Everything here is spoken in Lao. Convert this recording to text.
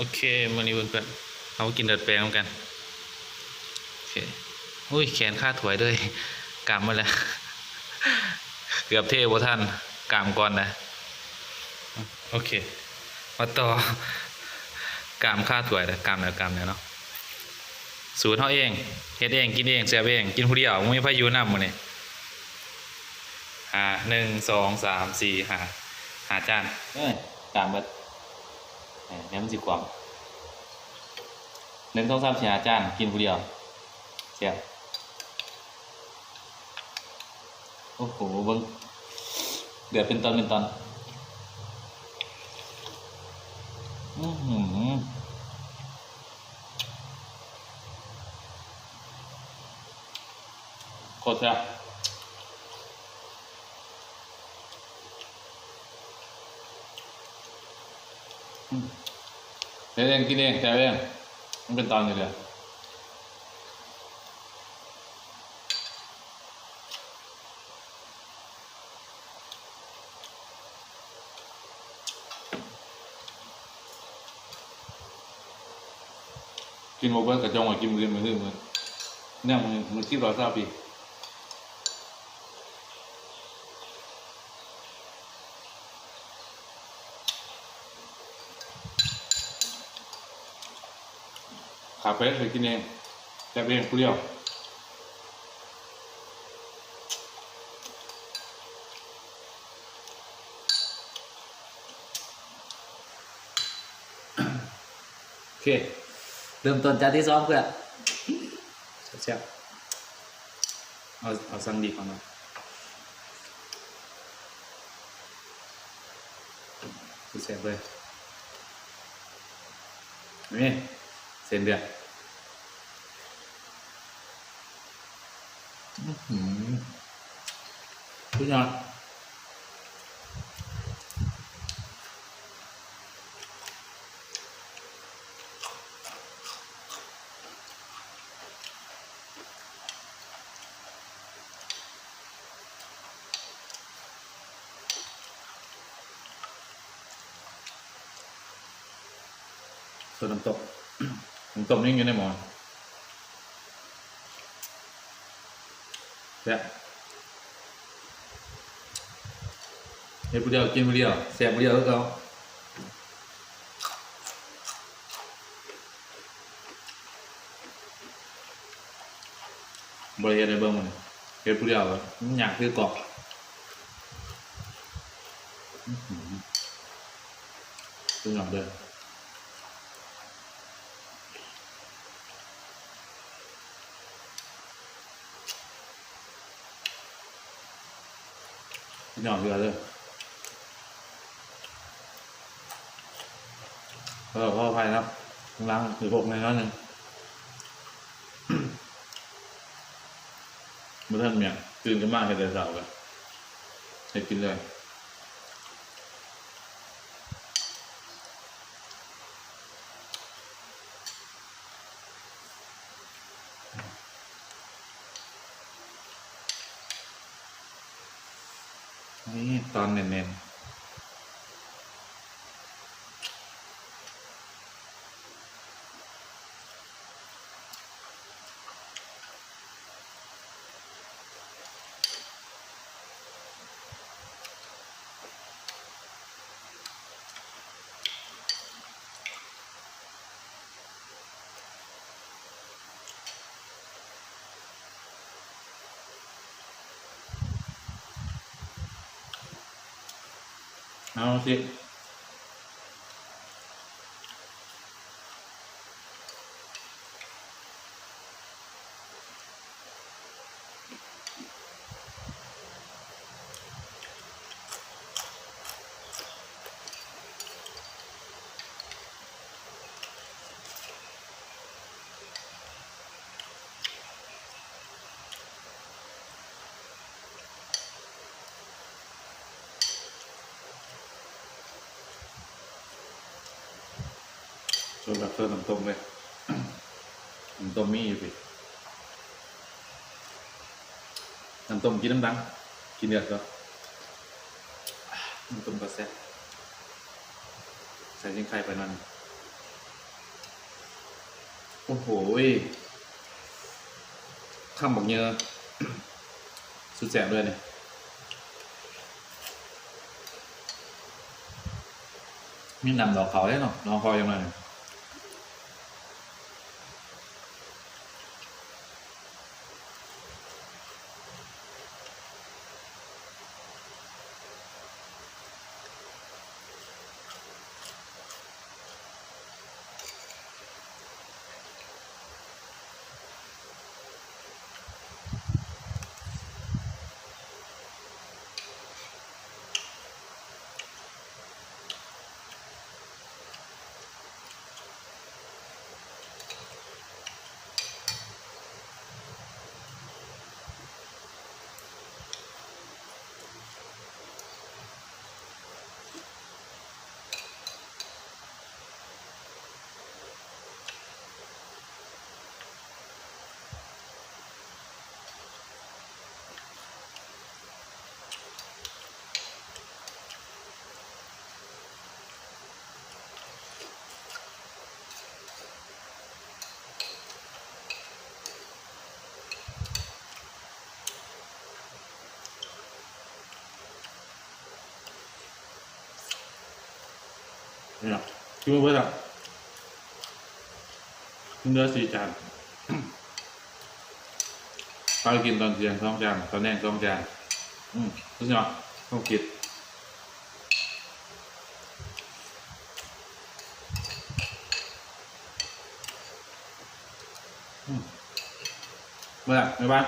ໂອເຄ ມື້ນີ້ເພື່ອນໆ ເຮົາກິນເລືອດແປງນຳກັນ. ໂອເຄ ອຸ້ຍ ແຂນຄາຖ້ວຍເລີຍ ກາມໝົດແລ້ວ ເກືອບເທບໍ່ທັນ ກາມກ່ອນນະ. ໂອເຄ ມາຕໍ່ ກາມຄາຖ້ວຍແລ້ວ ກາມແລ້ວ ກາມແລ້ວເນາະ. ສູດເຮົາເອງ ເຮັດເອງ ກິນເອງ ແຊບເອງ ກິນຜູ້ດຽວ ບໍ່ມີໃຜຢູ່ນຳມື້ນີ້. ຫ້າ ໜຶ່ງ ສອງ ສາມ ສີ່ ຫ້າ ຫ້າຈານ ເອີຍ ກາມເບິດ ເອີຍ ແນວມັນຊິຂວາງ ໜຶ່ງ ສອງ ສາມ ສີ່ ຫ້າຈານ ກິນຜູ້ດຽວ ແຊບ. ໂອ້ໂຫ ເບິ່ງ ເດືອດເປັນຕອນເປັນຕອນ ອືຫື ໂຄດແຊບ. ອືມ ເຮັດເອງກິນເອງ ແຊບເອງ ມັນເປັນຕອນຢູ່ເດ້. ກິນບໍ່ເບິດກະຈົ່ງໄວ້ກິນມື້ອື່ນ ມື້ອື່ນ ມື້ ຍັງມື້ ມື້ສິບ ຮ້ອຍຊາວປີ. ຂ້າໄປເຮັດກິນເອງ ແຊບເອງຜູ້ດຽວ. ໂອເຄ ເລີ່ມຕົ້ນຈານທີສອງເພື່ອນ ແຊບໆ. ເອົາ ເອົາສັງດີກ່ອນເນາະ ແຊບເລີຍ ນີ້ ເສັ້ນເລືອດ ອືຫື ສຸດຍອດ. ສ່ວນນ້ຳຕົກ ນ້ຳຕົ້ມຍັງຢູ່ໃນໝໍ້. ແຊບ ເຮັດຜູ້ດຽວ ກິນຜູ້ດຽວ ແຊບຜູ້ດຽວຄືເກົ່າ. ບໍ່ໄດ້ເຮັດໃຫ້ເບິ່ງມື້ນີ້ ເຮັດຜູ້ດຽວ ມັນຍາກຄືກອກ ອືຫື ສຸດຍອດເລີຍ. ພີ່ນ້ອງເຫຼືອເດີ ຂໍ ຂໍອະໄພເນາະ ທາງຫຼັງຊິຫົກແນ່ນອນໜຶ່ງ ບໍ່ທັນເມຍ ຕື່ນຂຶ້ນມາເຮັດແຕ່ເຊົ້າ ກະເຮັດກິນເລີຍ. ນີ້ຕອນແໜ້ນໆ. ເອົາຊິ. ສ່ວນຫຼາກເສີບນ້ຳຕົ້ມເລີຍ ນ້ຳຕົ້ມມີຢູ່ພີ້ ນ້ຳຕົ້ມກິນນ້ຳດັງ ກິນເດືອດກ່ອນ ນ້ຳຕົ້ມກະແຊບ ໃສ່ຊິງໄຄໄປໜ້ອຍໜຶ່ງ. ໂອ້ໂຫ ຄຳບັກເຍີ ສຸດແຊບເລີຍນີ້. ມີນ້ຳດອກເຂົ້າເດ້ເນາະ ດອກເຂົ້າຈັ່ງໜ້ອຍ. ນີ້ລະ ກິນບໍ່ເບິດລະ ເຫຼືອສີ່ຈານ. ໄປກິນຕອນທ່ຽງສອງຈານ ຕອນແລງສອງຈານ. ອືມ ສຸດຍອດຄວາມຄິດ. ອືມ ເມື່ອ ແມ່ບ້ານ.